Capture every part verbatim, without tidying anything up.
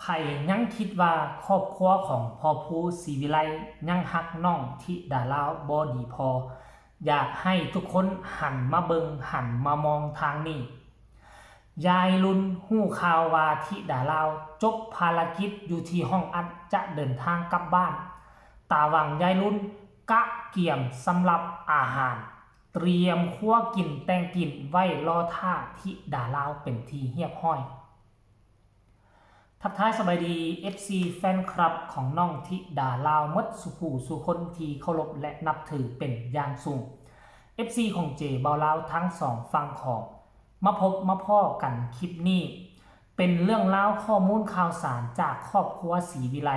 ไผยังคิดว่าครอบครัวของพ่อภูศรีวิไลยังฮักน้องธิดาลาวบ่ดีพอ อยากให้ทุกคนหันมาเบิ่งหันมามองทางนี้ ยายลุนฮู้ข่าวว่าธิดาลาวจบภารกิจอยู่ที่ห้องอัดจะเดินทางกลับบ้าน ตาหว่างยายลุนกะเกียมสำหรับอาหาร เตรียมครัวกินแต่งกินไว้รอท่าธิดาลาวเป็นที่เรียบร้อย ทักทายสบายดี เอฟซี แฟนคลับของน้องธิดาลาวหมดสู่ผู้สู่คนที่เคารพและนับถือเป็นอย่างสูง เอฟซี ของเจเบาลาวทั้งสองฝั่งของ มาพบมาพ้อกันคลิปนี้ เป็นเรื่องราวข้อมูลข่าวสารจากครอบครัวศรีวิไล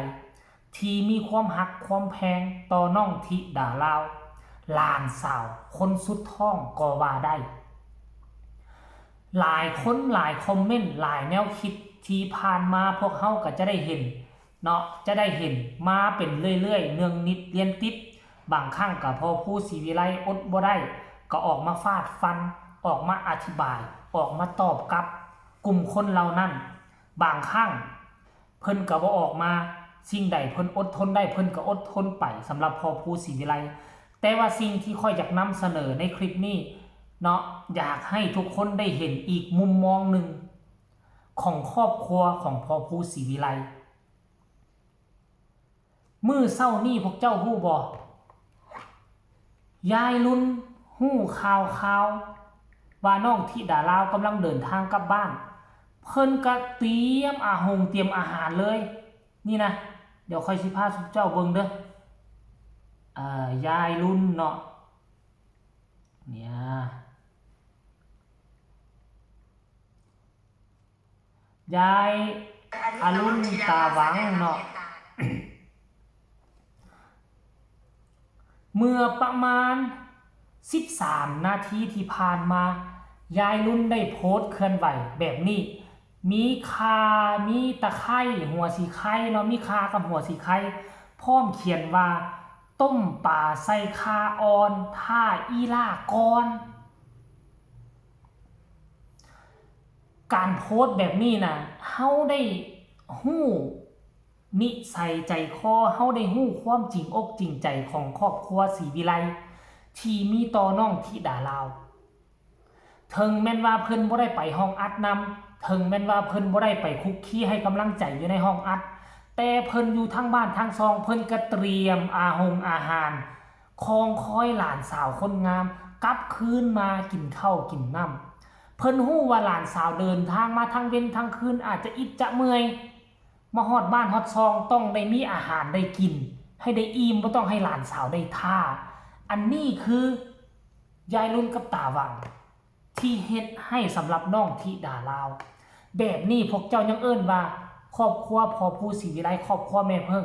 ที่มีความฮักความแพงต่อน้องธิดาลาว หลานสาวคนสุดท้องก็ว่าได้ หลายคนหลายคอมเมนต์หลายแนวคิดที่ผ่านมาพวกเฮาก็จะได้เห็นเนาะ จะได้เห็นมาเป็นเรื่อยๆ เนืองนิดเรียนติด บางครั้งก็พ่อภูศรีวิไลอดบ่ได้ ก็ออกมาฟาดฟัน ออกมาอธิบาย ออกมาตอบกลับกลุ่มคนเหล่านั้น บางครั้งเพิ่นก็บ่ออกมา สิ่งใดเพิ่นอดทนได้เพิ่นก็อดทนไปสำหรับพ่อภูศรีวิไล แต่ว่าสิ่งที่ข้อยอยากนำเสนอในคลิปนี้เนาะ อยากให้ทุกคนได้เห็นอีกมุมมองหนึ่งของครอบครัวของพ่อภูศรีวิไล มื้อเช้านี้พวกเจ้าฮู้บ่ ยายลุนฮู้ข่าวข่าวว่าน้องธิดาลาวกำลังเดินทางกลับบ้าน เพิ่นก็เตรียมอาหงเตรียมอาหารเลย นี่นะ เดี๋ยวข้อยสิพาพวกเจ้าเบิ่งเด้อ เอ่อ ยายลุนเนาะ เนี่ย ยายอลุนตาหวังเนาะ เมื่อประมาณสิบสามนาทีที่ผ่านมา ยายลุนได้โพสต์เคลื่อนไหวแบบนี้ มีข่า มีตะไคร้หัวสีไข่เนาะ มีข่ากับหัวสีไข่ พร้อมเขียนว่า ต้มปลาใส่ข่าอ่อน ท่าอีหล่าก่อน การโพสต์แบบนี้นะ เฮาได้ฮู้นิสัยใจคอ เฮาได้ฮู้ความจริงอกจริงใจของครอบครัวศรีวิไล ที่มีต่อน้องธิดาลาว เถิงแม่นว่าเพิ่นบ่ได้ไปห้องอัดนำ เถิงแม่นว่าเพิ่นบ่ได้ไปคุกคีให้กำลังใจอยู่ในห้องอัด แต่เพิ่นอยู่ทางบ้านทางซอง เพิ่นก็เตรียมอาหงอาหาร คองคอยหลานสาวคนงาม กลับคืนมากินข้าวกินน้ำ เพิ่นฮู้ว่าหลานสาวเดินทางมาทั้งเว็นทั้งคืน อาจจะอิดจะเมื่อย มาฮอดบ้านฮอดซองต้องได้มีอาหารได้กิน ให้ได้อิ่ม บ่ต้องให้หลานสาวได้ท่า อันนี้คือ ยายลุนกับตาหวัง ที่เฮ็ดให้สำหรับน้องธิดาลาว แบบนี้พวกเจ้ายังเอิ้นว่า ครอบครัวพ่อภูศรีวิไล ครอบครัวแม่เพิ่ง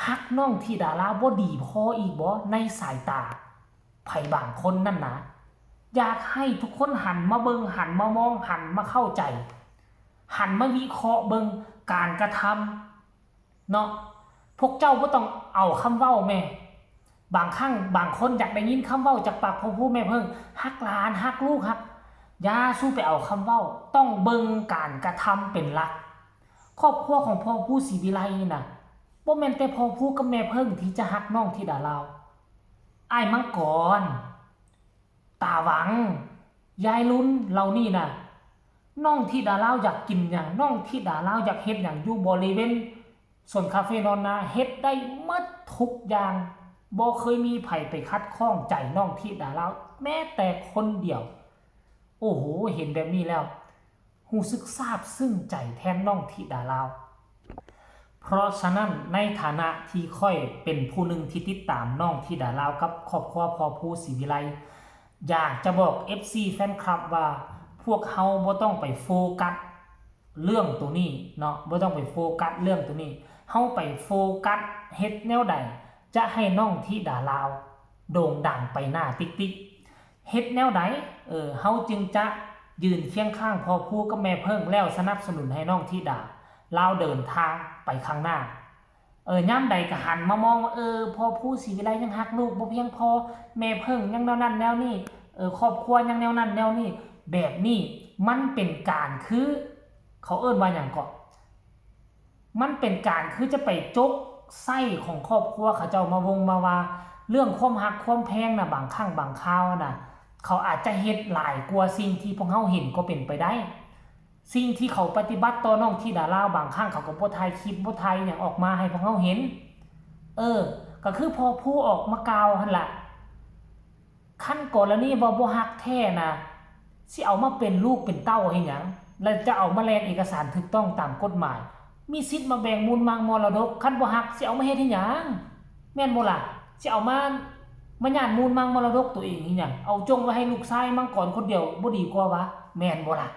ฮักน้องธิดาลาวบ่ดีพออีกบ่ ในสายตาไผบางคนนั่นนะ อยากให้ทุกคนหันมาเบิ่ง หันมามอง หันมาเข้าใจ หันมาวิเคราะห์เบิ่งการกระทำ เนาะ พวกเจ้าบ่ต้องเอาคำเว้าแม่ บางครั้งบางคนอยากได้ยินคำเว้าจากปากพ่อภูแม่เพิ่ง ฮักหลาน ฮักลูก ฮัก อย่าสู่ไปเอาคำเว้า ต้องเบิ่งการกระทำเป็นหลัก ครอบครัวของพ่อภูศรีวิไลนี่นะ บ่แม่นแต่พ่อภูกับแม่เพิ่งที่จะฮักน้องธิดาลาว อ้ายมังกร ตาหวัง ยายลุน เหล่านี้นะ น้องธิดาลาวอยากกินหยัง น้องธิดาลาวอยากเฮ็ดหยังอยู่บริเวณสวนคาเฟนอนนา เฮ็ดได้หมดทุกอย่าง บ่เคยมีไผไปขัดข้องใจน้องธิดาลาว แม้แต่คนเดียว โอ้โห เห็นแบบนี้แล้ว รู้สึกซาบซึ้งใจแทนน้องธิดาลาว เพราะฉะนั้นในฐานะที่ข้อยเป็นผู้หนึ่งที่ติดตามน้องธิดาลาวกับครอบครัวพ่อภูศรีวิไล อยากจะบอก เอฟซี แฟนคลับว่า พวกเฮาบ่ต้องไปโฟกัสเรื่องตัวนี้เนาะ บ่ต้องไปโฟกัสเรื่องตัวนี้ เฮาไปโฟกัสเฮ็ดแนวใดจะให้น้องธิดาลาวโด่งดังไปหน้าติ๊กติ๊ก เฮ็ดแนวใด เออ เฮาจึงจะยืนเคียงข้างพ่อภูกับแม่เพิ่ง แล้วสนับสนุนให้น้องธิดาลาวเดินทางไปข้างหน้า เออ ยามใดก็หันมามองว่า เออ พ่อภูศรีวิไลยังฮักลูกบ่เพียงพอ แม่เพิ่งยังแนวนั้นแนวนี้ เออ ครอบครัวยังแนวนั้นแนวนี้ แบบนี้มันเป็นการคือ เขาเอิ้นว่าหยังเกาะ มันเป็นการคือจะไปจกไส้ของครอบครัวเขาเจ้ามาวงมาว่า เรื่องความฮักความแพงนะ บางครั้งบางคราวนะ เขาอาจจะเฮ็ดหลายกว่าสิ่งที่พวกเฮาเห็นก็เป็นไปได้ สิ่งที่เขาปฏิบัติต่อน้องธิดาลาว บางครั้งเขาก็บ่ถ่ายคลิปบ่ถ่ายหยังออกมาให้พวกเฮาเห็น เออ ก็คือพ่อผู้ออกมากล่าวหั่นล่ะ คันกรณีว่าบ่ฮักแท้นะ สิเอามาเป็นลูกเป็นเต้าเฮ็ดหยัง แล้วจะเอามาแล่นเอกสารถูกต้องตามกฎหมาย มีสิทธิ์มาแบ่งมูลมังมรดก คันบ่ฮักสิเอามาเฮ็ดเฮ็ดหยัง แม่นบ่ล่ะ สิเอามา มาหย่านมูลมังมรดกตัวเองเฮ็ดหยัง เอาจ่งไว้ให้ลูกชายมังกรคนเดียวบ่ดีกว่าวะ แม่นบ่ล่ะ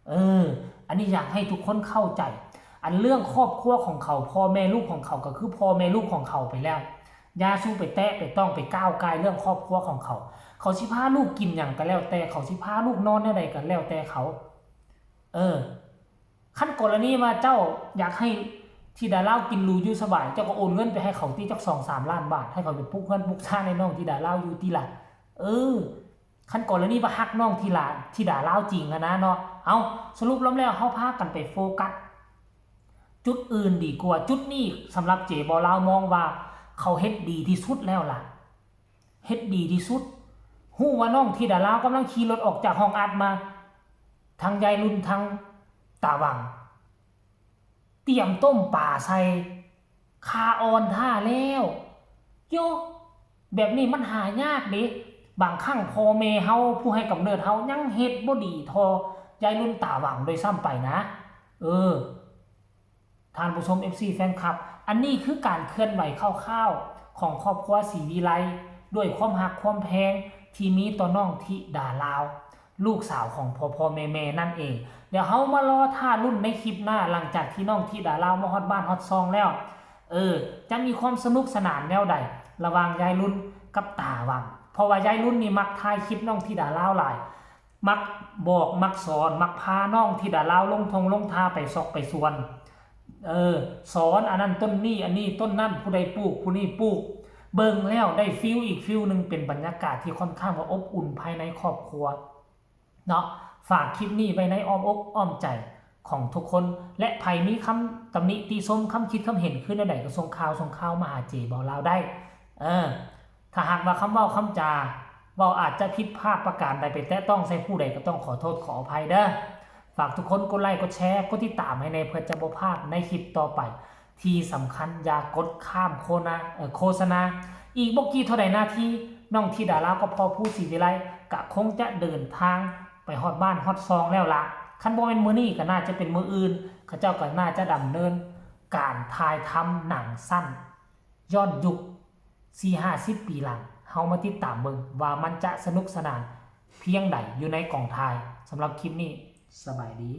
เออ อันนี้อยากให้ทุกคนเข้าใจ อันเรื่องครอบครัวของเขา พ่อแม่ลูกของเขาก็คือพ่อแม่ลูกของเขาไปแล้ว อย่าสู้ไปแตะไปต้องไปก้าวก่ายเรื่องครอบครัวของเขา เขาสิพาลูกกินหยังก็แล้วแต่ เขาสิพาลูกนอนแนวใดก็แล้วแต่เขา เออ คันกรณีว่าเจ้าอยากให้ธิดาลาวกินหรูอยู่สบาย เจ้าก็โอนเงินไปให้เขาติจักสองสามล้านบาท ให้เขาไปปลูกเฮือนปลูกซานให้น้องธิดาลาวอยู่ติล่ะ เออ คันกรณีว่าฮักน้องธิดา ธิดาลาวจริงหั้นนะเนาะ เอา สรุปรวมแล้วเฮาพากันไปโฟกัสจุดอื่นดีกว่า จุดนี้สำหรับเจบ่าวลาวมองว่าเขาเฮ็ดดีที่สุดแล้วล่ะ เฮ็ดดีที่สุด ฮู้ว่าน้องธิดาลาวกำลังขี่รถออกจากห้องอัดมา ทั้งยายรุ่นทั้งตาหว่าง เตรียมต้มปลาใส่ คาออนท่าแล้ว โย แบบนี้มันหายากเด้ บางครั้งพ่อแม่เฮาผู้ให้กำเนิดเฮายังเฮ็ดบ่ดีเท่ายายรุ่นตาหว่างด้วยซ้ำไปนะ เออ ท่านผู้ชม เอฟซี แฟนคลับ อันนี้คือการเคลื่อนไหวคร่าวๆ ของครอบครัวศรีวิไล ด้วยความฮักความแพงที่มีต่อน้องธิดาลาว ลูกสาวของพ่อพ่อแม่แม่นั่นเอง เดี๋ยวเฮามารอท่ารุ่นในคลิปหน้า หลังจากที่น้องธิดาลาวมาฮอดบ้านฮอดซองแล้ว เออ จะมีความสนุกสนานแนวใด ระหว่างยายรุ่นกับตาหว่าง เพราะว่ายายรุ่นนี่มักถ่ายคลิปน้องธิดาลาวหลาย มักบอกมักสอน มักพาน้องธิดาลาวลงท่งลงท่าไปซอกไปสวน เออ สอนอันนั้นต้นนี้ อันนี้ต้นนั้น ผู้ใดปลูก ผู้นี้ปลูก เบิ่งแล้วได้ฟีลอีกฟีลหนึ่ง เป็นบรรยากาศที่ค่อนข้างว่าอบอุ่นภายในครอบครัว เนาะ ฝากคลิปนี้ไว้ในอ้อมอกอ้อมใจของทุกคน และไผมีคำตำหนิติชม คำคิดคำเห็นคือแนวใดก็ส่งข่าว ส่งข่าวมาหาเจบ่าวลาวได้ เออ ถ้าหากว่าคำเว้าคำจา เว้าอาจจะผิดพลาดประการใด ไปแตะต้องใส่ผู้ใดก็ต้องขอโทษขออภัยเด้อ ฝากทุกคนกดไลค์กดแชร์กดติดตามให้แน่ เพื่อจะบ่พลาดในคลิปต่อไป ที่สำคัญอย่ากดข้ามโฆนะ เอ่อ โฆษณา อีกบ่กี่เท่าใดนาที น้องธิดาลาวกับพ่อผู้ศรีวิไลก็คงจะเดินทางไปฮอดบ้านฮอดซองแล้วล่ะ คันบ่แม่นมื้อนี้ก็น่าจะเป็นมื้ออื่น เขาเจ้าก็น่าจะดำเนินการถ่ายทำหนังสั้นย้อนยุค สี่ห้าสิบ ปีหลัง เฮามาติดตามเบิ่งว่ามันจะสนุกสนานเพียงใดอยู่ในกองถ่าย สำหรับคลิปนี้ สบายดี